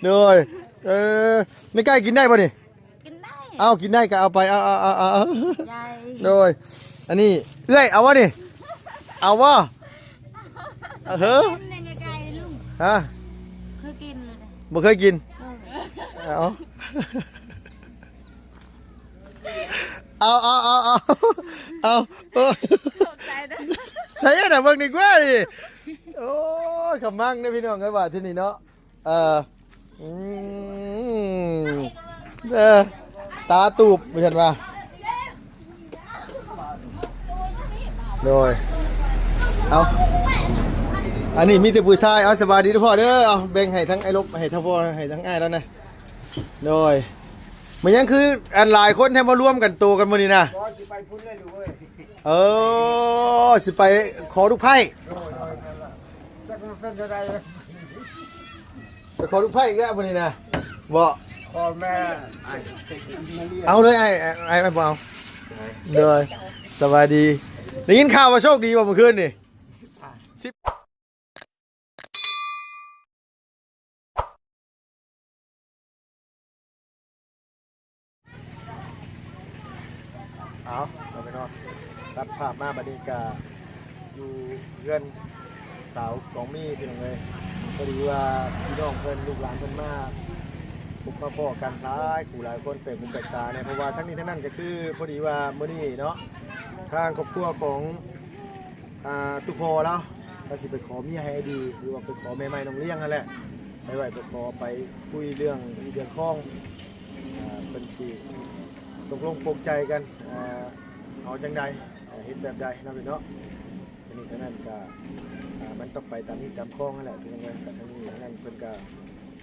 ໂດຍ ເອີ ແມ່ໄກ່ກິນໄດ້ບໍ່ນີ້? ກິນໄດ້ ເອົາ ກິນໄດ້ກໍເອົາໄປ ເອົາ ເອົາ ເອົາ ເອົາ ໃຈ ໂດຍ ອັນນີ້ເອື້ອຍເອົາບໍ່ນີ້? ເອົາບໍ່? ເອີ ກິນໄດ້ແມ່ໄກ່ເດ້ລຸງ ຮະ? ເຄີຍກິນແລ້ວເດ້ ບໍ່ເຄີຍກິນ ເອີ ເອົາ ເອົາ ເອົາ ເອົາ ເອົາ ເອົາ ໂອ້ຍ ຂອບໃຈເດີ ໃສ່ນະ ເບິ່ງດີກວ່ານີ້ ໂອ້ຍ ຂະມັງເດ້ພີ່ນ້ອງເອີຍ ວ່າທີ່ນີ້ເນາະ ເອີ ອືມ ເອີ ຕາຕູບ ວ່າຊັ້ນວ່າ ໂດຍ ເອົາ ອັນນີ້ມີແຕ່ຜູ້ຊາຍ ເອົາ ສະບາຍດີເດີພໍ່ເດີ ເອົາ ແບ່ງໃຫ້ທັງອ້າຍລົບ ໃຫ້ທັງພໍ່ ໃຫ້ທັງອ້າຍລາວນະ ໂດຍ ແມ່ນຫຍັງຄືອັນຫຼາຍຄົນແທ້ ມາລວມກັນໂຕກັນມື້ນີ້ນະ? ບໍ່ ຊິໄປພຸ້ນເລີຍລູກເອີຍ ເອີ ຊິໄປຂໍລູກໃພ້ ໂດຍ ໂດຍ ນັ້ນລະ ຈັກມັນເປັນຈັ່ງໃດ ໄປຂໍລູກໃພ້ອີກແລ້ວມື້ນີ້ນະ ບໍ່ ຂໍແມ່ ເອົາເລີຍອ້າຍ ອ້າຍ ອ້າຍບໍ່ເອົາ ໂດຍ ສະບາຍດີ ໄດ້ຍິນຂ່າວວ່າໂຊກດີບໍ່ມື້ຄືນນີ້? ສິບ ເອົາ ເອົາໄປເນາະ ຕັດພາບມາບັດນີ້ກະຢູ່ເຮືອນສາວກອງມີພີ່ນ້ອງເອີຍ ພໍດີວ່າພີ່ນ້ອງເພິ່ນ ລູກຫຼານເພິ່ນມາພົບມາພໍ້ກັນຫຼາຍຄູ່ຫຼາຍຄົນ ແປກຫູແປກຕາແດ່ ເພາະວ່າທັງນີ້ທັງນັ້ນກະຄືພໍດີວ່າມື້ນີ້ເນາະ ທາງຄອບຄົວຂອງ ອ່າ ຕຸພໍ່ລາວ ວ່າຊິໄປຂໍເມຍໃຫ້ອ້າຍດີ ຫຼືວ່າໄປຂໍແມ່ໃໝ່ນ້ອງລ້ຽງຫັ້ນແຫຼະ ໄປໄຫວ້ໄປຂໍໄປຄຸຍເລື່ອງເງິນເລື່ອງຄອງ ອ່າ ເພິ່ນຊິຕົກລົງປົງໃຈກັນ ອ່າ ເອົາຈັ່ງໃດ ເຮັດແບບໃດເນາະພີ່ເນາະ ທັງນີ້ທັງນັ້ນກະ ອ່າ ມັນຕ້ອງໄປຕາມຮີດຕາມຄອງຫັ້ນແຫຼະ ພີ່ນ້ອງເອີຍ ກະທັງນີ້ທັງນັ້ນເພິ່ນກະ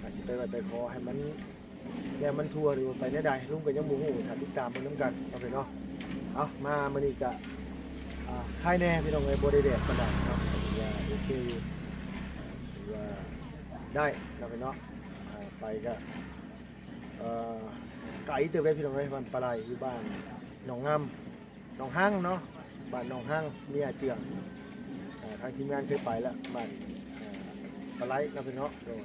ອາດຊິໄປໄຫວ້ໄປຂໍໃຫ້ມັນ ແລ້ວມັນທົ່ວ ຫຼືວ່າໄປແນວໃດ ລຸງກໍຍັງບໍ່ຮູ້ ຖ້າຕິດຕາມເບິ່ງນຳກັນເນາະພີ່ນ້ອງເນາະ ເອົາ ມາມື້ນີ້ກະ ອ່າ ຄາຍແດ່ພີ່ນ້ອງເອີຍ ບໍ່ໄດ້ແດດປານໃດເນາະ ຖືວ່າໂອເຄຢູ່ ຖືວ່າໄດ້ເນາະພີ່ນ້ອງເນາະ ອ່າ ໄປກະ ເອີ ໄກເຕີບເດ້ພີ່ນ້ອງເອີຍ ບ້ານປາໄຫຼ ຢູ່ບ້ານໜອງງາມ ໜອງຮັງເນາະ ບ້ານໜອງຮັງ ເມຍເຈືອງ ເອີ ທາງທີມງານເຄີຍໄປແລ້ວ ບ້ານ ເອີ ປາໄຫຼເນາະພີ່ນ້ອງເນາະ ໂດຍ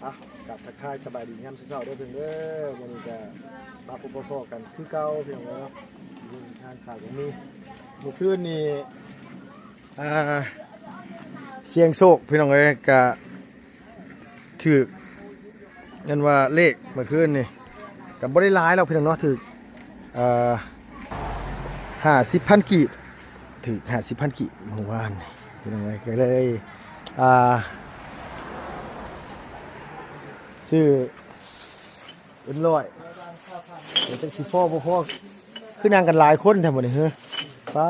ອ່ະ ກາບທັກທາຍສະບາຍດີຍາມເຊົ້າໆເດີເພິ່ນເດີ ມື້ນີ້ກະມາພົບມາພໍ້ກັນຄືເກົ່າພີ່ນ້ອງເອີຍເນາະ ຢູ່ທາງສາວກະມີ ມື້ຄືນນີ້ ອ່າ ສ່ຽງໂຊກພີ່ນ້ອງເອີຍ ກະຖືກ ແມ່ນວ່າເລກມື້ຄືນນີ້ ກະບໍ່ໄດ້ຫຼາຍດອກພີ່ນ້ອງເນາະ ຖືກ ເອີ ຫ້າສິບພັນກີບ ຖືກຫ້າສິບພັນກີບມື້ວານນີ້ ພີ່ນ້ອງເອີຍ ກະເລີຍ ອ່າ ຊື້ເປັນຮ້ອຍ ແຕ່ຈັກຊິພໍບໍ່ພໍ ຄືນັ່ງກັນຫຼາຍຄົນແທ້ມື້ນີ້ເຮີ ປາ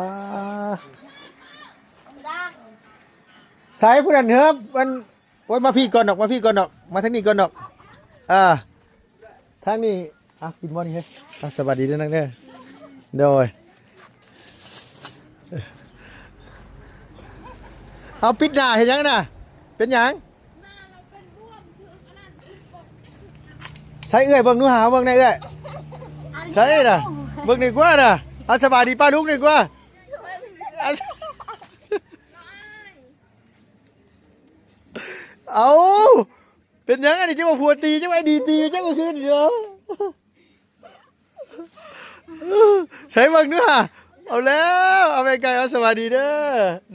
ໃສຜູ້ນັ້ນເຮີ ອັນ ໂອ້ຍ ມາພີ້ກ່ອນດອກ ມາພີ້ກ່ອນດອກ ມາທາງນີ້ກ່ອນດອກ ອ່າ ທາງນີ້ ອ່ະ ກິນບໍ່ນີ້ເຮີ ອ່ະ ສະບາຍດີເດີນາງເດີ ໂດຍ ເອົາ ປິດໜ້າເຮັດຫຍັງນະ ເປັນຫຍັງ? ໃສເອື້ອຍ ເບິ່ງດູຫາ ເບິ່ງແດ່ເອື້ອຍ ໃສນະ ເບິ່ງດີກວ່ານະ ເອົາ ສະບາຍດີປ້າລຸງດີກວ່າ ເອົາ ເປັນຫຍັງອັນນີ້ ເຈົ້າວ່າຜົວຕີ ເຈົ້າວ່າໄອ້ດີຕີ ເຈົ້າກໍຄືນຢູ່ ໃສເບິ່ງດູຫາ ເອົາແລ້ວ ເອົາແມ່ໄກ່ ເອົາ ສະບາຍດີເດີ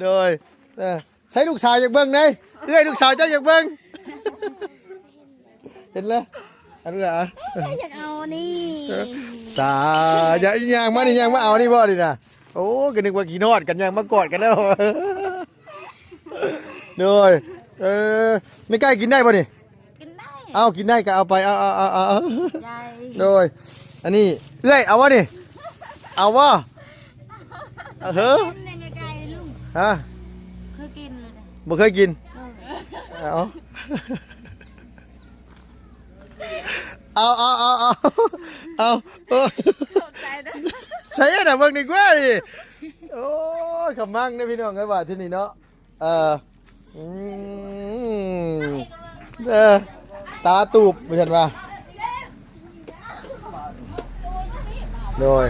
ໂດຍ ເອີ ໃສລູກສາວຢາກເບິ່ງເດ້ ເອື້ອຍ ລູກສາວເຈົ້າຢາກເບິ່ງ ເຫັນແລ້ວ ອັນນັ້ນນະ ຢາກເອົານີ້ ຕາ ຢ່າ ຍ່າງມານີ້ ຍ່າງມາເອົານີ້ບໍ່ນີ້ນະ ໂອ້ ກໍນຶກວ່າຄິດຮອດກັນ ຍ່າງມາກອດກັນແລ້ວ ໂດຍ ເອີ ແມ່ໄກ່ກິນໄດ້ບໍ່ນີ້? ກິນໄດ້ ເອົາ ກິນໄດ້ກໍເອົາໄປ ເອົາ ເອົາ ເອົາ ເອົາ ໃຈ ໂດຍ ອັນນີ້ເອື້ອຍເອົາບໍ່ນີ້? ເອົາບໍ່? ເອີ ກິນໄດ້ແມ່ໄກ່ເດ້ລຸງ ຮະ? ເຄີຍກິນແລ້ວເດ້ ບໍ່ເຄີຍກິນ ເອີ ເອົາ ເອົາ ເອົາ ເອົາ ເອົາ ເອົາ ໂອ້ຍ ຂອບໃຈເດີ ໃສ່ນະ ເບິ່ງດີກວ່ານີ້ ໂອ້ຍ ຂະມັງເດ້ພີ່ນ້ອງເອີຍ ວ່າທີ່ນີ້ເນາະ ເອີ ອືມ ເອີ ຕາຕູບ ວ່າຊັ້ນວ່າ ໂດຍ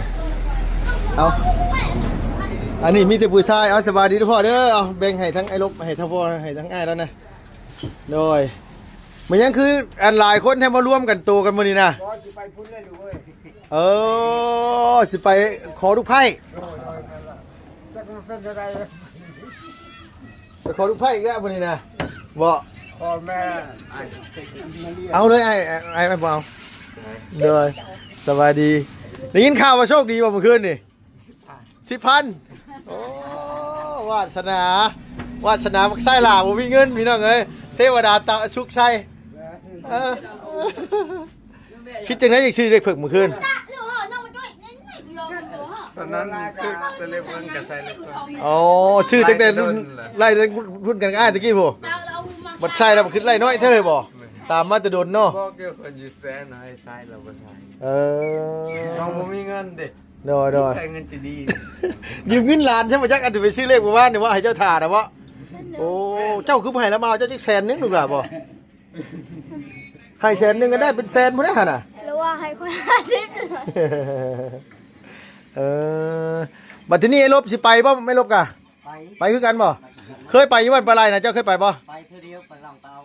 ເອົາ ອັນນີ້ມີແຕ່ຜູ້ຊາຍ ເອົາ ສະບາຍດີເດີພໍ່ເດີ ເອົາ ແບ່ງໃຫ້ທັງອ້າຍລົບ ໃຫ້ທັງພໍ່ ໃຫ້ທັງອ້າຍລາວນະ ໂດຍ ມັນຫຍັງຄືອັນຫຼາຍຄົນແທ້ມາລວມກັນໂຕກັນມື້ນີ້ນະ? ບໍ່ ຊິໄປພຸ້ນເລີຍລູກເອີຍ. ເອີ ຊິໄປຂໍລູກໃພ້. ໂດຍໆ ຈັກມັນເປັນຈັ່ງໃດ ໄປຂໍລູກໃພ້ອີກແລ້ວມື້ນີ້ນະ. ບໍ່ ຂໍແມ່ ເອົາເລີຍອ້າຍ ອ້າຍ ອ້າຍບໍ່ເອົາ. ໂດຍ ສະບາຍດີ. ໄດ້ຍິນຂ່າວວ່າໂຊກດີບໍ່ມື້ຄືນນີ້? ສິບພັນ ໂອ້ ວາດສະໜາ ວາດສະໜາບັກຊາຍຫຼ້າບໍ່ມີເງິນພີ່ນ້ອງເອີຍ. ເທວະດາຕະຊຸກໃສ່. ເອີ ຄິດຈັ່ງໃດຈັ່ງຊື້ເລກເພິ່ນມື້ຄືນ? ຕອນນັ້ນຄືແຕ່ເລກເພິ່ນກໍໃສ່ເລກເພິ່ນ. ອໍ ຊື້ຕັ້ງແຕ່ລຸ້ນ ໄລ່ລຸ້ນກັນກັບອ້າຍຕະກີ້ພຸ້ນ. ບັດໃສ່ແລ້ວຄືໄລ່ນ້ອຍແທ້ເຮີ້ບໍ່? ຕາມມາແຕ່ດົນເນາະ. ບອກຢູ່ເພິ່ນຢູ່ແສນໃຫ້ໃສ່ແລ້ວບໍ່ໃສ່. ເອີ ນ້ອງບໍ່ມີເງິນເດ້. ໂດຍໆ ໃຊ້ເງິນຈະດີ ຢືມເງິນຫຼານໃຊ່ບໍ່ຈັກ ອັນທີ່ໄປຊື້ເລກມື້ວານນີ້ວ່າໃຫ້ເຈົ້າຖ້ານະບໍ່? ໂອ້ ເຈົ້າຄືບໍ່ໃຫ້ລະມາເອົາເຈົ້າຈັກແສນໜຶ່ງລູກຫຼານບໍ່? ໃຫ້ແສນໜຶ່ງກໍໄດ້ເປັນແສນພຸ້ນແຫຼະຫັ້ນນະ. ຫຼືວ່າໃຫ້ຂ້ອຍຫ້າສິບ. ເອີ ບັດທີນີ້ໄອ້ລົບຊິໄປບໍ່? ໄອ້ລົບກະ ໄປ ໄປຄືກັນບໍ່? ເຄີຍໄປຢູ່ບ້ານປາໄລນະ ເຈົ້າເຄີຍໄປບໍ່? ໄປເທື່ອດຽວ ໄປຫຼັງເຕົາ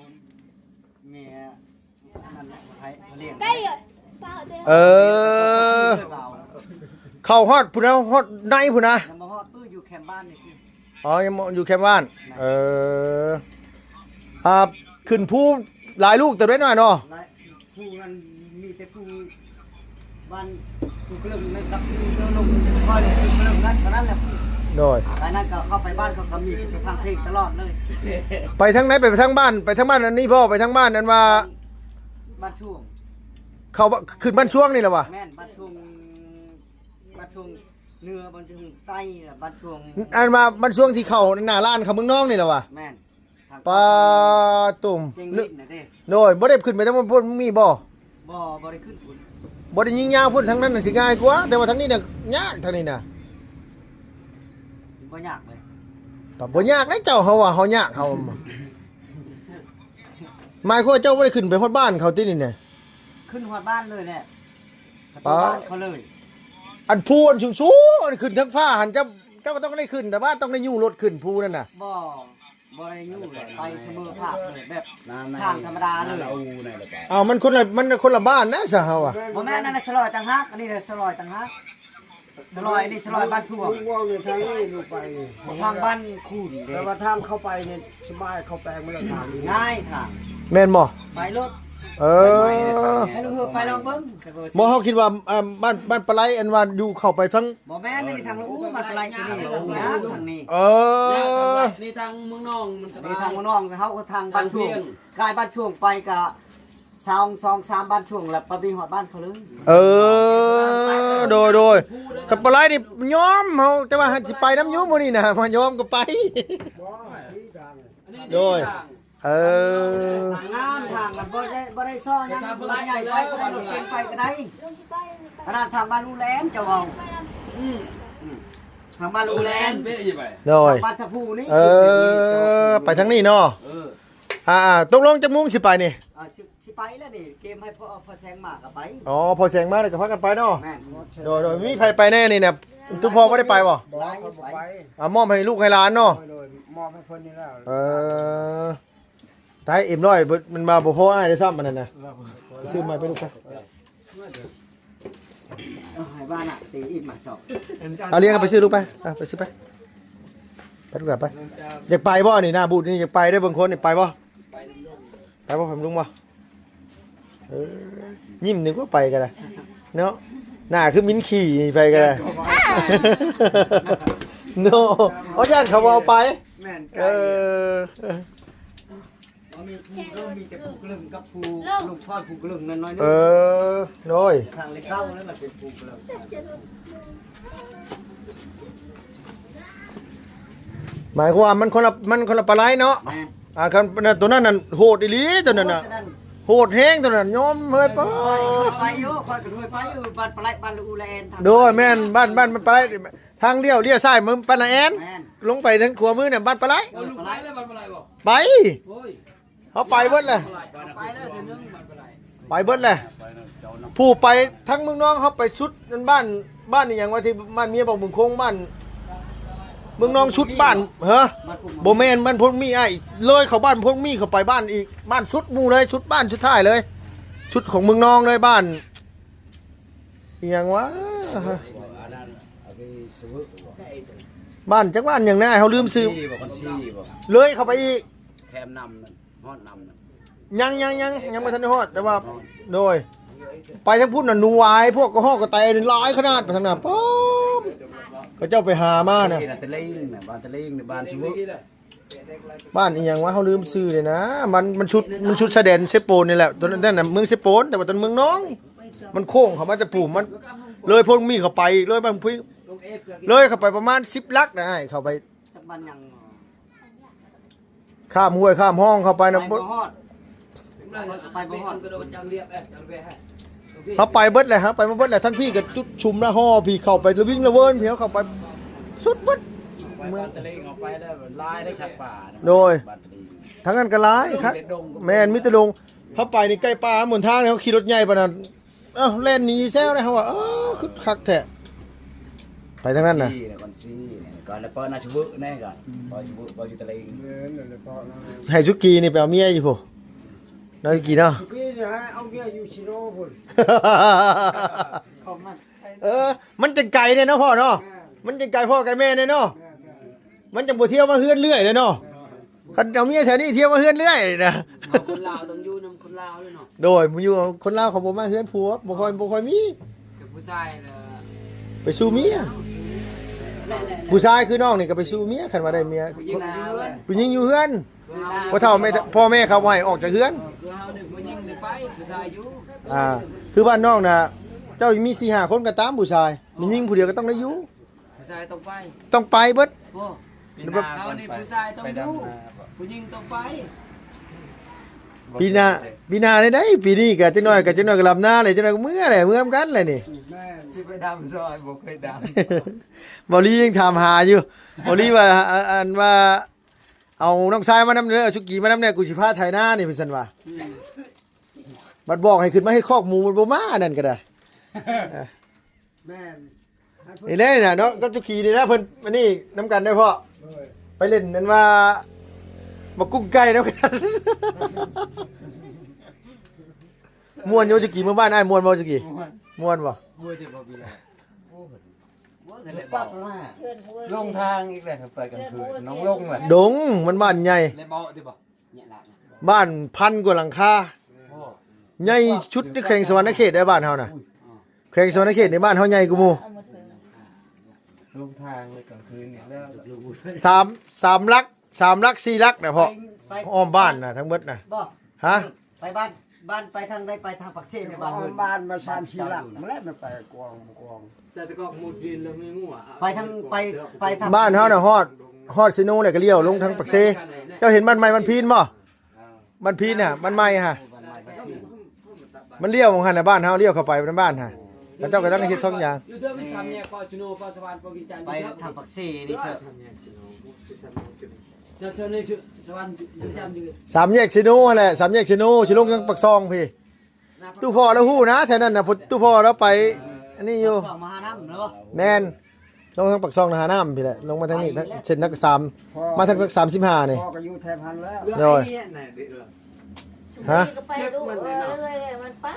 ເມຍ ເອີ ເຂົ້າຮອດພຸ້ນນະ ຮອດໃນພຸ້ນນະ. ຍັງບໍ່ຮອດ ຢູ່ແຄມບ້ານນີ້. ອໍ ຍັງບໍ່ ຢູ່ແຄມບ້ານ. ເອີ ອ່າ ຂຶ້ນພູຫຼາຍລູກເຕີບເດ້ນ້ອຍເນາະ. ພູນັ້ນມີແຕ່ພູ ບ້ານພູກະເລິງນັ້ນກັບພູເຈົ້າລົງ ຄ່ອຍພູກະເລິງນັ້ນເທົ່ານັ້ນແຫຼະ. ໂດຍ ໄປນັ້ນກໍເຂົ້າໄປບ້ານເຂົາກໍມີທາງເພງຕະຫຼອດເລີຍ. ໄປທາງໃດ? ໄປທາງບ້ານ ໄປທາງບ້ານອັນນີ້ບໍ່? ໄປທາງບ້ານອັນວ່າ ບ້ານຊ່ວງ ເຂົ້າ ຂຶ້ນບ້ານຊ່ວງນີ້ແຫຼະຫວາ? ແມ່ນ ບ້ານຊ່ວງ ບ້ານຊ່ວງເໜືອ ບ້ານຊ່ວງໃຕ້ ບ້ານຊ່ວງ ອັນວ່າບ້ານຊ່ວງທີ່ເຂົ້າໜ້າລານເຂົ້າເມືອງນອງນີ້ແຫຼະຫວາ? ແມ່ນ. ປາຕຸ່ມ ໂດຍ ບໍ່ໄດ້ຂຶ້ນໄປທາງພຸ້ນ ມີບໍ່? ບໍ່ ບໍ່ໄດ້ຂຶ້ນພຸ້ນ. ບໍ່ໄດ້ຍິງຍາວພຸ້ນ ທາງນັ້ນນະຊິງ່າຍກວ່າ ແຕ່ວ່າທາງນີ້ນະຍາກ ທາງນີ້ນະ. ບໍ່ຍາກເລີຍ. ກໍບໍ່ຍາກແຫຼະ ເຈົ້າ ເຮົາວ່າເຮົາຍາກ ເຮົາ ໝາຍຄວາມວ່າເຈົ້າບໍ່ໄດ້ຂຶ້ນໄປຮອດບ້ານເຂົາຕິນີ້ນະ? ຂຶ້ນຮອດບ້ານເລີຍແຫຼະ ປະຕູບ້ານເຂົາເລີຍ. ອັນພູອັນສູງໆ ອັນຂຶ້ນເທິງຟ້າຫັ້ນ ເຈົ້າ ເຈົ້າກໍຕ້ອງໄດ້ຂຶ້ນ ແຕ່ວ່າຕ້ອງໄດ້ຍູ້ລົດຂຶ້ນພູນັ້ນນະ. ບໍ່ ບໍ່ໄດ້ຍູ້ເລີຍ ໄປສະເໝີພາບເລີຍ ແບບທາງທຳມະດາເລີຍ. ເອົາ ມັນຄົນລະ ມັນຄົນລະບ້ານນະຊະເຮົາອະ. ບໍ່ແມ່ນ ອັນນັ້ນສະຫຼອຍຕ່າງຫາກ ອັນນີ້ສະຫຼອຍຕ່າງຫາກ. ສະຫຼອຍ ອັນນີ້ສະຫຼອຍບ້ານຊ່ວງ ທາງນີ້ລົງໄປນີ້ ທາງບ້ານຄູນເດ້. ແຕ່ວ່າທາງເຂົ້າໄປນີ້ສະບາຍ ເຂົ້າແປງມາແລ້ວທາງນີ້ ງ່າຍທາງ. ແມ່ນບໍ່? ໄປໂລດ. ເອີ ໄປໂລດ ໄປລອງເບິ່ງ. ບໍ່ ເຮົາຄິດວ່າ ອ່າ ບ້ານ ບ້ານປາໄລ ອັນວ່າຢູ່ເຂົ້າໄປທາງ ບໍ່ແມ່ນ ອັນນີ້ທາງລະອູ ມັນໄກ ທາງນີ້ ເອີ ນີ້ທາງເມືອງນອງ ມັນສະບາຍ ນີ້ທາງເມືອງນອງ ເຮົາກໍທາງບ້ານຊ່ວງ ກາຍບ້ານຊ່ວງໄປກະສອງ ສອງ ສາມບ້ານຊ່ວງ ແລ້ວໄປຮອດບ້ານເຂົາເລີຍ. ເອີ ໂດຍ ໂດຍ ຄັນປາໄລນີ້ຍອມເຮົາ ແຕ່ວ່າຊິໄປນຳຢູ່ມື້ນີ້ນະ ວ່າຍອມກໍໄປ. ໂດຍ ເອີ ທາງງາມ ທາງມັນບໍ່ໄດ້ ບໍ່ໄດ້ຊໍຫຍັງ ລົດໃຫຍ່ໄປກໍໄດ້ ລົດເກັງໄປກໍໄດ້. ຂະໜາດທາງບ້ານອູແລນເຈົ້າເວົ້າ ອືມ ອືມ ທາງບ້ານອູແລນ ໂດຍ ທາງບ້ານສະພູນີ້. ເອີ ໄປທາງນີ້ເນາະ. ເອີ ອ່າໆ ຕົກລົງຈັກໂມງຊິໄປນີ້? ອ່າ ຊິ ຊິໄປແລ້ວນີ້ ເກມໃຫ້ພໍ່ ພໍ່ແສງມາກໍໄປ. ອໍ ພໍ່ແສງມາແລ້ວກໍພາກັນໄປເນາະ. ແມ່ນ ໂດຍໆ ມີໃຜໄປແດ່ນີ້ນະ? ຕຸ້ພໍ່ບໍ່ໄດ້ໄປບໍ່? ບໍ່ ຂ້ອຍບໍ່ໄປ. ອ່າ ມອບໃຫ້ລູກໃຫ້ຫຼານເນາະ. ໂດຍໆ ມອບໃຫ້ເພິ່ນນີ້ແລ້ວ. ເອີ ຕາຍ ເອັມຮ້ອຍ ມັນມາບໍ່ພໍອ້າຍໄດ້ຊ້ຳ ອັນນັ້ນນະ. ຊື້ໃໝ່ໄປລູກໄປ. ເອົາ ໃຫ້ບ້ານນະ ຕີອີກມາສອງ. ເອົາ ລ້ຽງເອົາໄປຊື້ລູກໄປ ອ່ະ ໄປຊື້ໄປ ໄປລູກຫຼານໄປ. ຢາກໄປບໍ່ນີ້ນະ? ບູດນີ້ຢາກໄປເດ້ ບາງຄົນນີ້ໄປບໍ່? ໄປນຳລຸງ ໄປບໍ່? ໄປນຳລຸງບໍ່? ເອີ ຍິ້ມນຶກວ່າໄປກໍໄດ້ເນາະ ໜ້າຄືໝິ່ນຂີ້ໄປກໍໄດ້ເນາະ. ເອົາ ຢ້ານເຂົາບໍ່ເອົາໄປ. ແມ່ນ ເອີ ບໍ່ມີ ມີແຕ່ພູກະເລິງກັບພູ ເອີ ລຸງພອນພູກະເລິງນັ້ນໜ້ອຍໜຶ່ງ. ເອີ ໂດຍ ທາງເລກເກົ້ານັ້ນມັນເປັນພູກະເລິງ. ໝາຍຄວາມວ່າມັນຄົນລະ ມັນຄົນລະປາໄລເນາະ. ແມ່ນ ອ່າ ຄັນ ຕົວນັ້ນນັ້ນໂຫດອີ່ຫຼີ ຕົວນັ້ນນະ ໂຫດແຮງ ຕົວນັ້ນຍອມເຮີ້ຍ. ປາ ຂ້ອຍ ຂ້ອຍໄປຢູ່ ຂ້ອຍກໍເຄີຍໄປຢູ່ ບ້ານປາໄລ ບ້ານລະອູລະແອນ. ໂດຍ ແມ່ນ ບ້ານ ບ້ານປາໄລ ທາງລ້ຽວ ລ້ຽວຊ້າຍເມືອງປານາແອນ. ແມ່ນ ລົງໄປທາງຂວາມືນະ ບ້ານປາໄລ. ເອີ ລູກໄປແລ້ວ ບ້ານປາໄລບໍ່? ໄປ ໂອ້ຍ ເຮົາໄປເບິດແຫຼະ ໄປແລ້ວເທື່ອໜຶ່ງ ໄປເບິດແຫຼະ. ຜູ້ໄປທາງເມືອງນອງ ເຮົາໄປສຸດນັ້ນ ບ້ານ ບ້ານອີ່ຫຍັງວະ ທີ່ບ້ານເມຍບັກເມືອງຄົງ ບ້ານ ມືອງນອງຊຸດບ້ານ ຮະ ບໍ່ແມ່ນ ບ້ານພວງມີ ອ້າຍ ເລີຍເຂົ້າບ້ານພວງມີ ເຂົ້າໄປບ້ານອີກ ບ້ານຊຸດໝູ່ເລີຍ ຊຸດບ້ານສຸດທ້າຍເລີຍ ຊຸດຂອງເມືອງນອງເລີຍ ບ້ານອີ່ຫຍັງວະ ອັນນັ້ນ ອັນນີ້ສະເວີຍບໍ່ ບ້ານຈັກບ້ານຫຍັງນະ ເຮົາລືມຊື່ ຄອນຊີບໍ່ ຄອນຊີບໍ່ ເລີຍເຂົ້າໄປອີກ ແຄມນ້ຳນັ້ນ ຮອດນ້ຳນັ້ນ ຍັງ ຍັງ ຍັງ ຍັງບໍ່ທັນໄດ້ຮອດ ແຕ່ວ່າ ຮອດ ໂດຍ ໄປທາງພຸ້ນນະ ໜູຫວາຍ ພວກກະຮອກກະແຕນີ້ຫຼາຍຂະໜາດ ໄປທາງນັ້ນ ປ້ອມ ເຂົາເຈົ້າໄປຫາມານະ ຕະເລງນະ ບ້ານຕະເລງນະ ບ້ານສະເວີຍ ບ້ານອີ່ຫຍັງວະ ເຮົາລືມຊື່ເລີຍນະ ມັນ ມັນຊຸດ ມັນຊຸດຊາຍແດນເຊໂປນນີ້ແຫຼະ ຕົວນັ້ນນະ ເມືອງເຊໂປນ ແຕ່ວ່າຕົວເມືອງນອງ ມັນໂຄ້ງເຂົ້າມາແຕ່ພຸ້ນ ມັນເລີຍພວງມີເຂົ້າໄປອີກ ເລີຍບ້ານພຸ້ນ ເລີຍເຂົ້າໄປປະມານສິບຫຼັກນະ ອ້າຍ ເຂົ້າໄປ ຈັກບ້ານຫຍັງ ຂ້າມຫ້ວຍຂ້າມຮ່ອງເຂົ້າໄປນະ ໄປບໍ່ຮອດ ໄປບໍ່ຮອດ ເຮົາໄປເບິດແຫຼະ ເຮົາໄປມາເບິດແຫຼະ ທັງພີ້ກໍຈຸດຊຸມລະຫໍ່ພີ້ ເຂົ້າໄປລະວິງລະເວີນພີ້ ເຮົາເຂົ້າໄປສຸດເບິດ ເມືອງຕະເລງເຮົາໄປແລ້ວຫຼາຍໄດ້ສັດປ່ານະ ໂດຍ ບ້ານຕະເລງ ທາງນັ້ນກໍຫຼາຍຄັກ ແມ່ນ ມີແຕ່ດົງ ເຮົາໄປນີ້ໃກ້ປ່າໝົນທາງ ເຮົາຂີ່ລົດໃຫຍ່ປານນັ້ນ ເອົ້າ ແລ່ນໜີແຊວເລີຍ ເຮົາວ່າ ເອີ ຄຶກຄັກແທ້ ໄປທາງນັ້ນນະ ນະ ກ່ອນຊິນະ ກ່ອນແລ້ວເປີນນະ ຊະເວີຍແນ່ກ່ອນ ອືມ ເປີນຊະເວີຍ ເປີນຢູ່ຕະເລງ ແມ່ນແລ້ວເປີນນະ ໃຫ້ສຸກີນີ້ໄປເອົາເມຍຢູ່ພຸ້ນ ເນາະ ສຸກີເນາະ ສຸກີນີ້ໃຫ້ເອົາເມຍຢູ່ຊີໂນພຸ້ນ ເອີ ມັນຈັ່ງໄກແດ່ເນາະພໍ່ເນາະ ແມ່ນ ມັນຈັ່ງໄກພໍ່ໄກແມ່ແດ່ເນາະ ແມ່ນໆ ມັນຈັ່ງບໍ່ທ່ຽວມາເຮືອນເລື້ອຍເດ້ເນາະ ແມ່ນ ຄັນເອົາເມຍແຖວນີ້ທ່ຽວມາເຮືອນເລື້ອຍນະ ຄົນລາວຕ້ອງຢູ່ນຳຄົນລາວເລີຍເນາະ ໂດຍ ຢູ່ ຄົນລາວເຂົາບໍ່ມາເຮືອນຜົວ ບໍ່ຄ່ອຍ ບໍ່ຄ່ອຍມີ ແຕ່ຜູ້ຊາຍລະ ໄປສູ່ເມຍ ຜູ້ຊາຍຄືນ້ອງນີ້ກໍໄປສູ່ເມຍ ຄັນວ່າໄດ້ເມຍ ຜູ້ຍິງຢູ່ເຮືອນ ຜູ້ຍິງຢູ່ເຮືອນ ພໍ່ເຖົ້າແມ່ ພໍ່ແມ່ເຂົາບໍ່ໃຫ້ອອກຈາກເຮືອນ ຄືເຮົານີ້ຜູ້ຍິງນີ້ໄປ ຜູ້ຊາຍຢູ່ ອ່າ ຄືບ້ານນ້ອງນະ ເຈົ້າມີສີ່ຫ້າຄົນກໍຕາມ ຜູ້ຊາຍ ແມ່ຍິງຜູ້ດຽວກໍຕ້ອງໄດ້ຢູ່ ຜູ້ຊາຍຕ້ອງໄປ ຕ້ອງໄປເບິດ ໂອ້ ເຮົານີ້ຜູ້ຊາຍຕ້ອງຢູ່ ຜູ້ຍິງຕ້ອງໄປ ປີໜ້າ ປີໜ້າໄດ້ ປີນີ້ກະຈັກໜ້ອຍ ກະຈັກໜ້ອຍກໍລຳນາແຫຼະ ຈັກໜ້ອຍກໍເມືອແຫຼະ ເມືອນຳກັນແຫຼະນີ້ ແມ່ນ ຊິໄປດຳຊອຍ ບໍ່ເຄີຍດຳ ເບົາລີຍັງຖາມຫາຢູ່ ເບົາລີວ່າ ອ- ອັນວ່າ ເອົານ້ອງຊາຍມານຳເດີ ເອົາສຸກີມານຳແດ່ ກູຊິພາໄຖນານີ້ ເພິ່ນວ່າ ອືມ ບັດບອກໃຫ້ຂຶ້ນມາເຮັດຄອກໝູ ມັນບໍ່ມາ ອັນນັ້ນກໍໄດ້ ແມ່ນ ນີ້ແຫຼະນີ້ນະເນາະ ກັບຈຸກີນີ້ນະ ເພິ່ນອັນນີ້ນຳກັນໄດ້ພໍ່ ໂດຍ ໄປຫຼິ້ນນັ້ນວ່າ ບັກກຸ້ງໄກ່ນຳກັນ ມ່ວນຢູ່ຈຸກີ ເມືອບ້ານອ້າຍມ່ວນບໍ່ຈຸກີ ມ່ວນ ມ່ວນບໍ່ ໂອ້ຍ ແຕ່ບໍ່ມີແລ້ວ ໂອ້ຍ ບໍ່ທັນໄດ້ບອກ ລົງທາງອີກແລ້ວ ໄປກາງຄືນ ນ້ອງລົງແລ້ວ ດົງ ມັນບ້ານໃຫຍ່ ແລ້ວເບົາຕິບໍ່ ບ້ານພັນກວ່າຫຼັງຄາ ໂອ້ ໃຫຍ່ສຸດໃນແຂວງສະຫວັນນະເຂດໃດ໋ ບ້ານເຮົານະ ອຸ້ຍ ແຂວງສະຫວັນນະເຂດໃນບ້ານເຮົາໃຫຍ່ກວ່າໝູ່ ລົງທາງເລີຍກາງຄືນນີ້ແລ້ວ ສາມ ສາມຫຼັກ ສາມຫຼັກ ສີ່ຫຼັກນະພໍ່ ໄປ ອ້ອມບ້ານນະ ທັງເບິດນະ ບໍ່ ຮະ ໄປບ້ານ ບ້ານໄປທາງໃດ ໄປທາງປາກເຊ ໄປບ້ານ ອ້ອມບ້ານມາສາມສີ່ຫຼັກມາແລ້ວ ມັນໄປກວ້າງບໍ່ກວ້າງ ແຕ່ແຕ່ກໍໝົດເວນແລ້ວມີງົວ ໄປທາງ ໄປ ໄປທາງ ບ້ານເຮົານະຮອດ ຮອດເຊໂນແລ້ວກໍລ້ຽວລົງທາງປາກເຊ ເຈົ້າເຫັນບ້ານໃໝ່ບ້ານພີນບໍ່? ບ້ານພີນນະ ບ້ານໃໝ່ຫັ້ນ ມັນລ້ຽວໝ່ອງຫັ້ນນະ ບ້ານເຮົາລ້ຽວເຂົ້າໄປໃນບ້ານຫັ້ນ ເຂົາເຈົ້າກຳລັງເຮັດທອງຢາງ ຢູ່ເທິງສາມແຍກກໍຊິໂນ ກໍສະຫວັນ ກໍວຽງຈັນ ໄປທາງປາກເຊນີ້ຊະ ສາມແຍກຊິໂນ ເຈົ້າເຈົ້າໃນສະຫວັນວຽງຈັນຢູ່ ສາມແຍກຊິໂນຫັ້ນແຫຼະ ສາມແຍກຊິໂນ ຊິລົງທາງປາກຊ່ອງພີ້ ຕູ້ພໍ່ລາວຮູ້ນະ ແຖວນັ້ນນະ ຕູ້ພໍ່ລາວໄປອັນນີ້ຢູ່ ປາກຊ່ອງມະຫານ້ຳແມ່ນບໍ່? ແມ່ນ ລົງທາງປາກຊ່ອງມະຫານ້ຳພີ້ແຫຼະ ລົງມາທາງນີ້ ເສັ້ນທາງສາມ ມາທາງສາມສິບຫ້ານີ້ ພໍ່ກໍຢູ່ແຖວຫັ້ນແລ້ວ ໂດຍ ຮະ ກໍໄປດູເອີຍ ມັນປະ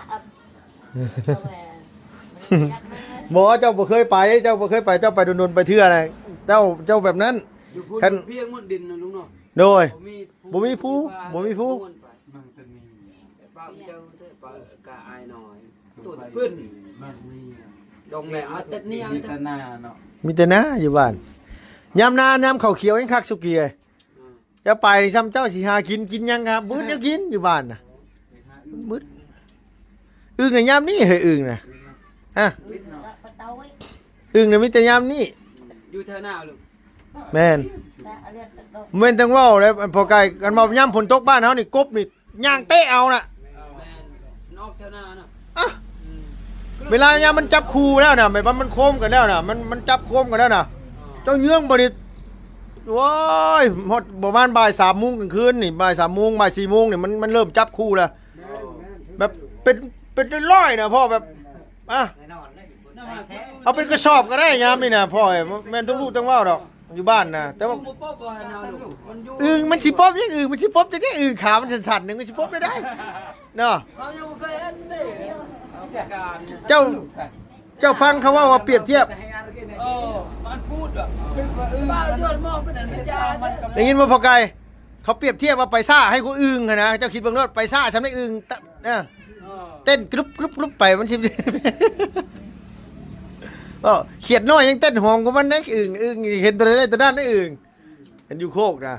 ບໍ່ ເຈົ້າບໍ່ເຄີຍໄປ ເຈົ້າບໍ່ເຄີຍໄປ ເຈົ້າໄປດົນໆ ໄປເທື່ອນະ ເຈົ້າ ເຈົ້າແບບນັ້ນ ຢູ່ພຸ້ນ ຄັນ ພຽງໝົດດິນນະລຸງເນາະ ໂດຍ ບໍ່ມີ ບໍ່ມີພູ ບໍ່ມີພູ ມັນຈະມີ ປາກເຈົ້າ ປາກກະອາຍນ້ອຍ ໂຕແຕ່ປືນ ມັນມີ ດອງແຫຼະ ມາແຕ່ເໜືອ ມີແຕ່ນາເນາະ ມີແຕ່ນາຢູ່ບ້ານ ຍາມນາ ຍາມເຂົ້າຂຽວແຮງຄັກສຸກີເອີຍ ເຈົ້າໄປນີ້ຊ່ຳເຈົ້າຊິຫາກິນ ກິນຫຍັງກໍບໍ່ມີແນວກິນຢູ່ບ້ານນະ ມັນມືດ ອຶ່ງນະຍາມນີ້ເຮີ້ຍ ອຶ່ງນະ ອະ ອຶ່ງນະມີແຕ່ຍາມນີ້ ຢູ່ແຖວໜ້າລູກ ແມ່ນ ແມ່ນຈັ່ງເວົ້າແຫຼະ ອັນພໍ່ໄກ່ ຄັນວ່າຍາມຝົນຕົກບ້ານເຮົານີ້ ກົບນີ້ຍ່າງເຕະເອົານະ ແມ່ນ ມັນອອກແຖວໜ້ານະ ອະ ເວລາຍາມມັນຈັບຄູ່ແລ້ວນະ ແບບວ່າມັນໂຄມກັນແລ້ວນະ ມັນ ມັນຈັບໂຄມກັນແລ້ວນະ ເຈົ້າເຍືອງບໍ່ນີ້ ໂອ້ຍ ຮອດປະມານບ່າຍສາມໂມງກາງຄືນນີ້ ບ່າຍສາມໂມງ ບ່າຍສີ່ໂມງນີ້ ມັນ ມັນເລີ່ມຈັບຄູ່ແລ້ວ ແບບເປັນ ເປັນຮ້ອຍໆນະພໍ່ ແບບ ອະ ເອົາເປັນກະສອບກໍໄດ້ຍາມນີ້ນະພໍ່ ແມ່ນທັງລູກທັງເວົ້າດອກ ຢູ່ບ້ານນະ ແຕ່ວ່າ ຢູ່ບໍ່ປົບບໍ່ໃຫ້ນາລູກ ມັນຢູ່ ອຶ່ງມັນຊິປົບຫຍັງ? ອຶ່ງມັນຊິປົບຈັ່ງໃດ? ອຶ່ງຂາມັນສັ້ນໆໜຶ່ງ ມັນຊິປົບໄດ້ໃດເນາະ? ເຮົາຍັງບໍ່ເຄີຍເຫັນເດ້ ເຈົ້າ ເຈົ້າຟັງເຂົາເວົ້າວ່າປຽບທຽບ ເອີ ມັນພູດວ່າ ເປັນວ່າອຶ່ງ ໄດ້ຍິນບໍ່ພໍ່ໄກ່? ເຂົາປຽບທຽບວ່າໄປຊ້າໃຫ້ກວ່າອຶ່ງຫັ້ນນະ. ເຈົ້າຄິດເບິ່ງໂລດ ໄປຊ້າສ່ຳໃດອຶ່ງ ຕະ ເອີ ເອີ ເຕັ້ນກຣຸບໆໆໄປ ມັນຊິ ເອີ ຂຽດນ້ອຍຍັງເຕັ້ນຫອມກວ່າມັນເດ້. ອຶ່ງ ອຶ່ງເຫັນຕົວໃດໄດ້ຕົວນັ້ນເດ້ອຶ່ງ ເຫັນຢູ່ໂຄກນະ.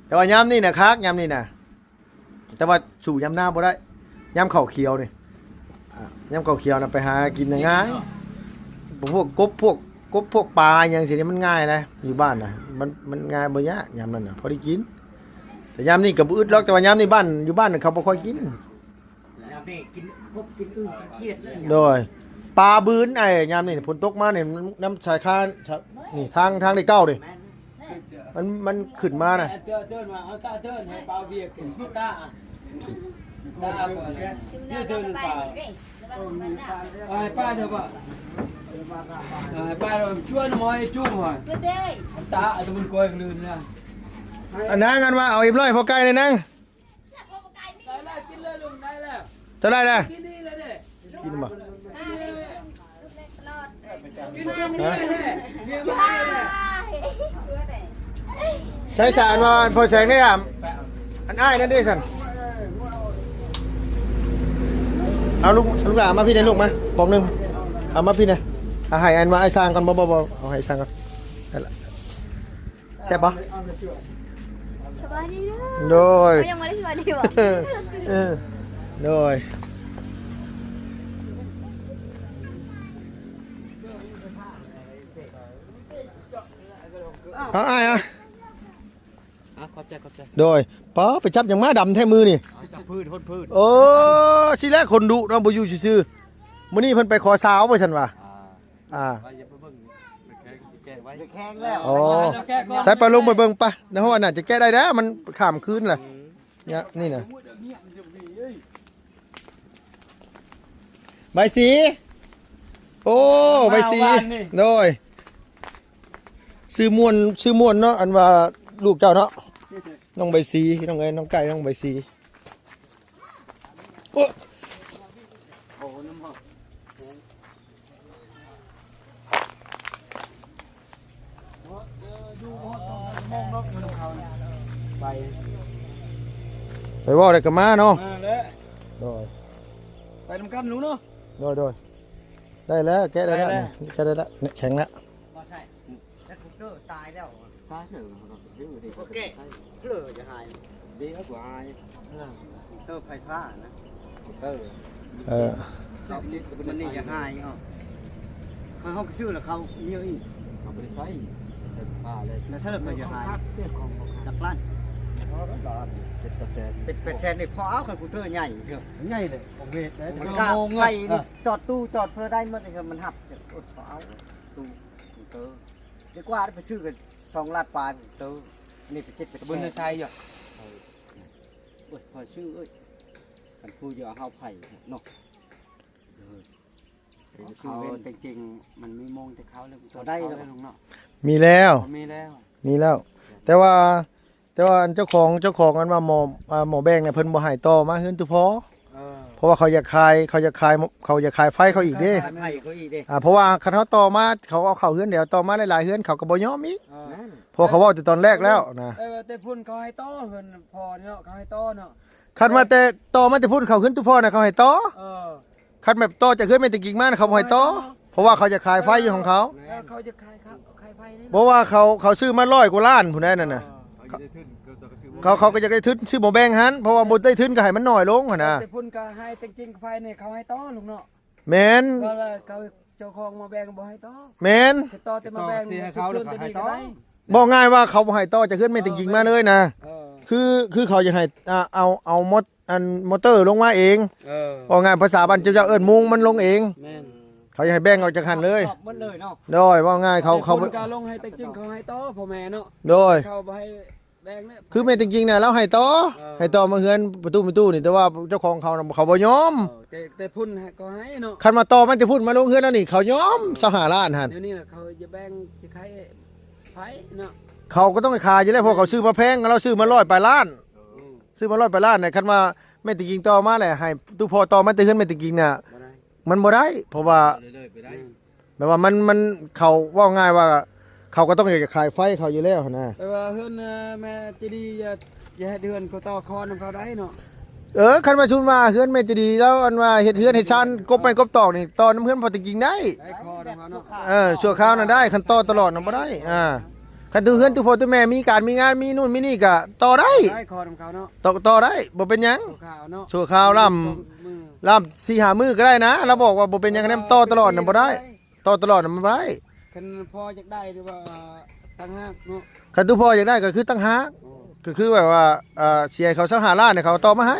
ແຕ່ວ່າຍາມນີ້ນະຄັກ ຍາມນີ້ນະ ແຕ່ວ່າສູ້ຍາມໜາວບໍ່ໄດ້ ຍາມເຂົ້າຂຽວນີ້ ອາ ຍາມເຂົ້າຂຽວນະໄປຫາກິນນະງ່າຍ. ພວກກົບ ພວກ ກົບ ພວກປາຫຍັງຊີ້ນີ້ມັນງ່າຍນະ ຢູ່ບ້ານນະ ມັນ ມັນງ່າຍ ບໍ່ຍາກຍາມນັ້ນນະ ພໍໄດ້ກິນ. ແຕ່ຍາມນີ້ກໍບໍ່ອຶດດອກ ແຕ່ວ່າຍາມນີ້ບ້ານ ຢູ່ບ້ານເຂົາບໍ່ຄ່ອຍກິນ. ຍາມນີ້ກິນກົບກິນອຶ່ງກິນຂຽດເລີຍ. ໂດຍ ປາບືນ ໄອ້ຍາມນີ້ຝົນຕົກມານີ້ ນ້ຳຊາຍຄາ ນີ້ທາງ ທາງເລກເກົ້ານີ້ ມັນ ມັນຂຶ້ນມານະ. ເດີນ ເດີນມາ ເອົາຕາເດີນໃຫ້ປາວຽກຂຶ້ນ ເອົາຕາ ຕາກ່ອນ ເດີນ ເດີນ ເອົາໃຫ້ປ້າເດີບໍ່? ເອົາໃຫ້ປ້າເດີ ຊວນໝໍໃຫ້ຈຸ້ມຫອຍ ຕາ ເອົາແຕ່ມັນກ້ອຍກະລືນນະ. ອັນນັ້ນກັນວ່າເອົາອີບຮ້ອຍພໍ່ໄກ່ນີ້ນາງ ໄດ້ແລ້ວ ກິນເລີຍລຸງ ໄດ້ແລ້ວ ເທົ່າໃດລະ? ກິນນີ້ແລ້ວເດ້ ກິນບໍ່? ກິນເຄື່ອງນີ້ແຫຼະ ເມຍບໍ່ໃຫ້ແຫຼະ. ໃຊ້ສານວ່າອັນພໍແສງໄດ້ອາ ອັນອ້າຍນັ້ນເດ້ຊັ້ນ ເອົາລູກ ລູກຫຼານມາພີ້ແດ່ລູກ ມາປອງໜຶ່ງ ເອົາມາພີ້ແດ່. ເອົາໃຫ້ອັນວ່າອ້າຍສ້າງກ່ອນ ບໍ່ ບໍ່ ບໍ່ ເອົາໃຫ້ສ້າງກ່ອນ ນັ້ນລະ. ແຊບບໍ່? ສະບາຍດີເດີ. ໂດຍ ເຂົາຍັງບໍ່ໄດ້ສະບາຍດີບໍ່? ເອີ ໂດຍ ເອົາອ້າຍ ເອົາ ອ່ະ ຂອບໃຈ ຂອບໃຈ. ໂດຍ ປ້າ ໄປຈັບຫຍັງມາດຳແທ້ມື້ນີ້? ຈັບພືດ ຫົດພືດ. ໂອ້ ຊິແລກຄົນດຸເນາະ ບໍ່ຢູ່ຊື່ໆ. ມື້ນີ້ເພິ່ນໄປຂໍສາວວ່າຊັ້ນວ່າ ອ່າ ອ່າ ໄປ ຢ່າໄປເບິ່ງ ໄປແກະ ໄປແກະໄວ້ ໄປແກະແລ້ວ. ອໍ ໃສ່ໄປລົງໄປເບິ່ງໄປ ໃນຫ້ອງອັນນັ້ນຈະແກະໄດ້ແລ້ວ ມັນຂ້າມຄືນແລ້ວ. ອືມ ນີ້ນະ ໃບສີ ໂອ້ ໃບສີ ມາວານນີ້ ໂດຍ ຊື່ມ່ວນ ຊື່ມ່ວນເນາະ ອັນວ່າລູກເຈົ້າເນາະ ນ້ອງໃບສີ ນ້ອງເອີຍ ນ້ອງໄກ່ ນ້ອງໃບສີ. ໂອ້ ໄປ ໄປເວົ້າໄດ້ກໍມາເນາະ ມາແລ້ວ ໂດຍ ໄປນຳກັນລູກເນາະ ໂດຍ ໂດຍ ໄດ້ແລ້ວ ແກະໄດ້ແລ້ວ ໄດ້ແລ້ວ ແກະໄດ້ແລ້ວ ແຂງແລ້ວ ບໍ່ໃສ່ ແລ້ວຄຸກເຕີຕາຍແລ້ວ ຕາຍເລີຍ ໂອເຄ ເລີຍຈະຫາຍ ເດກວ່າຫາຍ ເຕີໄຟຟ້ານະ ເຕີ ເອີ ມັນນີ້ຈະຫາຍເນາະ ເຂົາ ເຮົາຊື້ແລ້ວເຂົາມີອີກ ເຂົາບໍ່ໄດ້ໃຊ້ ໃຊ້ໄຟຟ້າເລີຍ ແລ້ວຖ້າເລີຍເຂົາຈະຫາຍ ຈັກລ້ານ ເຈັດແປດແສນ ເຈັດແປດແສນນີ້ພໍເອົາ ຄັນຄູເຕີໃຫຍ່ເດີ ໃຫຍ່ເລີຍ ໂອເຄ ໄປນີ້ຈອດຕູ້ຈອດເພື່ອໄດ້ໝົດ ມັນຮັບ ໂອ້ຍ ພໍເອົາ ຕູ້ຄູເຕີ ດີກວ່າໄປຊື້ກັນສອງລ້ານປາຍເຕີ ນີ້ໄປເຈັດໄປແສນ ເບິ່ງໃນໄຊຢູ່ ໂອ້ຍ ພໍຊື້ເອີຍ ຄັນຜູ້ຢູ່ເຮົາໄຜເນາະ ເອີ ເຂົາ ແຕ່ຈິງໆ ມັນມີໂມງແຕ່ເຂົາແລ້ວ ບໍ່ໄດ້ແລ້ວ ເຂົາໄດ້ແລ້ວເນາະ ມີແລ້ວ ມີແລ້ວ ມີແລ້ວ ແຕ່ວ່າ ແຕ່ວ່າອັນເຈົ້າຂອງ ເຈົ້າຂອງອັນວ່າໝໍ ອ່າ ໝໍແບງນະ ເພິ່ນບໍ່ໃຫ້ຕໍ່ມາເຮືອນຕຸພໍ ເອີ ເພາະວ່າເຂົາຢາກຂາຍ ເຂົາຢາກຂາຍ ເຂົາຢາກຂາຍໄຟເຂົາອີກເດ້ ຂາຍໄຟເຂົາອີກເດ້ ອ່າ ເພາະວ່າຄັນເຮົາຕໍ່ມາ ເຂົາເອົາເຂົ້າເຮືອນດຽວ ຕໍ່ມາຫຼາຍໆເຮືອນ ເຂົາກໍບໍ່ຍອມອີກ ເອີ ແມ່ນ ເພາະເຂົາເວົ້າແຕ່ຕອນແລກແລ້ວນະ ເອີ ແຕ່ພຸ້ນເຂົາໃຫ້ຕໍ່ເຮືອນພໍ່ເນາະ ເຂົາໃຫ້ຕໍ່ເນາະ ຄັນວ່າແຕ່ຕໍ່ມາແຕ່ພຸ້ນເຂົ້າເຮືອນຕຸພໍນະ ເຂົາໃຫ້ຕໍ່ ເອີ ຄັນແບບຕໍ່ຈາກເຮືອນແມ່ນແຕ່ກິກມານະ ເຂົາບໍ່ໃຫ້ຕໍ່ ບໍ່ໃຫ້ຕໍ່ ເພາະວ່າເຂົາຢາກຂາຍໄຟຢູ່ຂອງເຂົາ ເອີ ເຂົາຢາກຂາຍ ເຂົາຂາຍໄຟນີ້ ເພາະວ່າເຂົາ ເຂົາຊື້ມາຮ້ອຍກວ່າລ້ານພຸ້ນໃດນັ້ນນະ ເອີ ເຂົາ ເຂົາກໍຢາກໄດ້ທຶນຊື້ໝໍແບງຫັ້ນ ເພາະວ່າບໍ່ໄດ້ທຶນກໍໃຫ້ມັນໜ້ອຍລົງຫັ້ນນະ ແຕ່ພຸ້ນກໍໃຫ້ແຕ່ຈິງໄຟນີ້ເຂົາໃຫ້ຕໍ່ລຸງເນາະ ແມ່ນ ເພາະວ່າເຂົາເຈົ້າຂອງໝໍແບງບໍ່ໃຫ້ຕໍ່ ແມ່ນ ແຕ່ຕໍ່ແຕ່ໝໍແບງໃຫ້ເຂົາ ແລ້ວກໍໃຫ້ຕໍ່ ເວົ້າງ່າຍວ່າເຂົາບໍ່ໃຫ້ຕໍ່ຈາກເຮືອນແມ່ນແຕ່ກິກມາເລີຍນະ ເອີ ຄື ຄືເຂົາຢາກໃຫ້ ອ່າ ເອົາ ເອົາໝໍ ອັນມໍເຕີລົງມາເອງ ເອີ ເວົ້າງ່າຍພາສາບ້ານເຈົ້າເອີ້ນມຸງມັນລົງເອງ ແມ່ນ ເຂົາຢາກໃຫ້ແບ່ງອອກຈາກຫັ້ນເລີຍ ສອບໝົດເລີຍເນາະ ໂດຍ ເວົ້າງ່າຍເຂົາ ແຕ່ເຂົາເພິ່ນກໍລົງໃຫ້ແຕ່ຈິງເຂົາໃຫ້ຕໍ່ພໍ່ແມ່ເນາະ ໂດຍ ເຂົາບໍ່ໃຫ້ ແຕ່ງແລ້ວ ຄືແມ່ນຈິງໆນະ ລາວໃຫ້ຕໍ່ ເອີ ໃຫ້ຕໍ່ມາເຮືອນປະຕູແມ່ຕູ້ນີ້ ແຕ່ວ່າເຈົ້າຂອງເຂົານະ ເຂົາບໍ່ຍອມ ເອີ ແຕ່ ແຕ່ພຸ້ນໃຫ້ກໍໃຫ້ເນາະ ຄັນມາຕໍ່ມັນແຕ່ພຸ້ນມາລົງເຮືອນລາວນີ້ ເຂົາຍອມຊາວຫ້າລ້ານຫັ້ນ ດຽວນີ້ລະເຂົາຈະແບ່ງ ຈະຂາຍໃຜເນາະ ເຂົາກໍຕ້ອງໄດ້ຂາຍຢູ່ແລ້ວ ເພາະເຂົາຊື້ມາແພງ ລາວຊື້ມາຮ້ອຍປາຍລ້ານ ອືມ ຊື້ມາຮ້ອຍປາຍລ້ານນະ ຄັນວ່າແມ່ນຈິງຕໍ່ມາແລ້ວ ໃຫ້ຕູ້ພໍ່ຕໍ່ມາແຕ່ເຮືອນແມ່ນຈິງນະ ບໍ່ໄດ້ ມັນບໍ່ໄດ້ ເພາະວ່າ ເລີຍໆໄປໄດ້ ອືມ ແບບວ່າມັນ ມັນ ເຂົາເວົ້າງ່າຍວ່າ ເຂົາກໍຕ້ອງຢາກຈະຂາຍໄຟເຂົາຢູ່ແລ້ວຫັ້ນນະ ແຕ່ວ່າເຮືອນ ເອີ ແມ່ເຈດີ ຢ່າ ຢ່າເຮັດເຮືອນເຂົາຕໍ່ຄອນນຳເຂົາໄດ້ເນາະ ເອີ ຄັນວ່າຊຸມວ່າເຮືອນແມ່ເຈດີ ແລ້ວອັນວ່າເຮັດເຮືອນເຮັດຊານ ກົບໄມ້ກົບຕອກນີ້ ຕໍ່ນຳເຮືອນພໍ່ຕິງກິງໄດ້ ໄດ້ຄອນນຳເຂົາເນາະ ເອີ ຊົ່ວຄາວນັ້ນໄດ້ ຄັນຕໍ່ຕະຫຼອດນັ້ນບໍ່ໄດ້ ອ່າ ຄັນຕູ້ເຮືອນຕູ້ພໍ່ຕູ້ແມ່ມີການມີງານ ມີນູ້ນມີນີ້ກະຕໍ່ໄດ້ ໄດ້ຄອນນຳເຂົາເນາະ ຕໍ່ ຕໍ່ໄດ້ ບໍ່ເປັນຫຍັງ ຊົ່ວຄາວເນາະ ຊົ່ວຄາວລຳ ລຳສີ່ຫ້າມື້ກໍໄດ້ນະ ລາວບອກວ່າບໍ່ເປັນຫຍັງ ຄັນແນມຕໍ່ຕະຫຼອດນະບໍ່ໄດ້ ຕໍ່ຕະຫຼອດນະມັນບໍ່ໄດ້ ຄັນພໍ່ຢາກໄດ້ ຫຼືວ່າຕ່າງຫາກເນາະ ຄັນຕູ້ພໍ່ຢາກໄດ້ກໍຄືຕ່າງຫາກ ໂອ້ ກໍຄືແບບວ່າ ເອີ ຊິໃຫ້ເຂົາຊາວຫ້າລ້ານ ໃຫ້ເຂົາຕໍ່ມາໃຫ້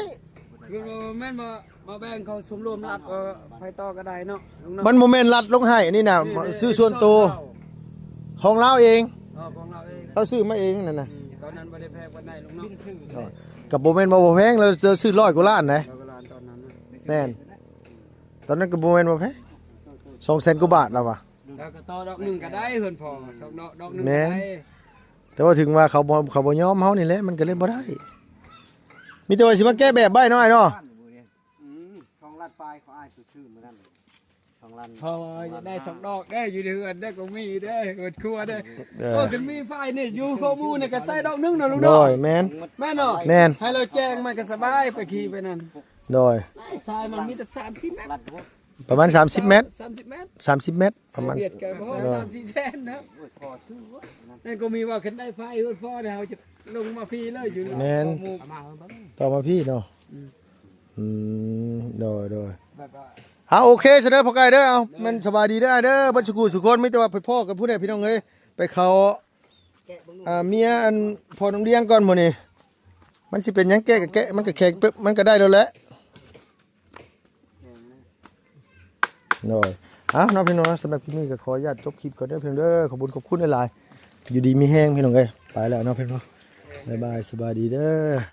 ຄືວ່າແມ່ນບໍ່ ມາແບ່ງເຂົາສົມລວມລັດ ເອີ ໃຜຕໍ່ກໍໄດ້ເນາະ ມັນບໍ່ແມ່ນລັດລົງໃຫ້ ອັນນີ້ນະ ຊື້ສ່ວນໂຕ ຂອງລາວເອງ ເອີ ຂອງລາວເອງ ລາວຊື້ມາເອງນັ້ນນະ ອືມ ຕອນນັ້ນບໍ່ໄດ້ແພງປານໃດ ເອີ ກໍບໍ່ແມ່ນວ່າບໍ່ແພງ ລາວ ລາວຊື້ຮ້ອຍກວ່າລ້ານໃດ ຮ້ອຍກວ່າລ້ານຕອນນັ້ນນະ ແມ່ນ ຕອນນັ້ນກໍບໍ່ແມ່ນວ່າແພງ ສອງແສນກວ່າບາດລາວວ່າ ແລ້ວກໍຕໍ່ດອກໜຶ່ງກໍໄດ້ ເຮືອນພໍ່ ສອງດອກ ດອກໜຶ່ງກໍໄດ້ ແມ່ນ ແຕ່ວ່າເຖິງວ່າເຂົາບໍ່ ເຂົາບໍ່ຍອມເຮົານີ້ແຫຼະ ມັນກໍເລີຍບໍ່ໄດ້ ມີແຕ່ວ່າຊິມາແກະແບບໄວ້ເນາະ ອ້າຍເນາະ ອືມ ສອງລ້ານປາຍ ເຂົາອ້າຍຊື້ມື້ນັ້ນ ສອງລ້ານ ເພາະວ່າຢາກໄດ້ສອງດອກເດ້ ຢູ່ໃນເຮືອນເດ້ ກໍມີເດ້ ເຮືອນຄົວເດ້ ເອີ ໂອ້ ຄັນມີໄຟນີ້ ຢູ່ຄົວໝູ່ນີ້ກໍໃຊ້ດອກໜຶ່ງເນາະ ລຸງເນາະ ໂດຍ ແມ່ນ ແມ່ນເນາະ ແມ່ນ ໃຫ້ລາວແຈ້ງ ມັນກໍສະບາຍ ໄປຂີ່ໄປນັ້ນ ໂດຍ ສາຍມັນມີແຕ່ສາມສິບແມັດ ປະມານສາມສິບແມັດ ສາມສິບແມັດ ສາມສິບແມັດ ປະມານ ສາຍຫວຽດກໍບໍ່ຮອດ ເອີ ສາມສີ່ແສນນະ ນັ້ນກໍມີວ່າຄັນໄດ້ໄຟຮອດພໍແລ້ວ ເຮົາຈະລົງມາພີ້ເລີຍຢູ່ ແມ່ນ ຕໍ່ມາພີ້ເນາະ ອືມ ອືມ ໂດຍ ໂດຍ ແບບວ່າ ເອົາ ໂອເຄຊະເດີ ພໍ່ໄກ່ເດີ ເອົາ ເດີ ແມ່ນ ສະບາຍດີເດີ ອ້າຍເດີ ເບິດສຸຂູສຸຄົນ ມີແຕ່ວ່າໄປພໍ້ກັນພຸ້ນແຫຼະ ພີ່ນ້ອງເອີຍ ໄປເຂົ້າ ອ່າ ເມຍອັນພໍ່ນ້ອງດຽງກ່ອນມື້ນີ້ ມັນຊິເປັນຫຍັງ ແກະກໍແກະ ມັນກໍແຂງປຶບ ມັນກໍໄດ້ແລ້ວແຫຼະ ໂດຍ ເອົາເນາະ ພີ່ນ້ອງເນາະ ສຳລັບຄລິບນີ້ກໍຂໍອະນຸຍາດຈົບຄລິບກ່ອນເດີ ພີ່ນ້ອງເດີ ຂອບຄຸນ ຂອບຄຸນຫຼາຍໆ ຢູ່ດີມີແຮງ ພີ່ນ້ອງເອີຍ ໄປແລ້ວເນາະ ພີ່ນ້ອງ ບາຍບາຍ ສະບາຍດີເດີ.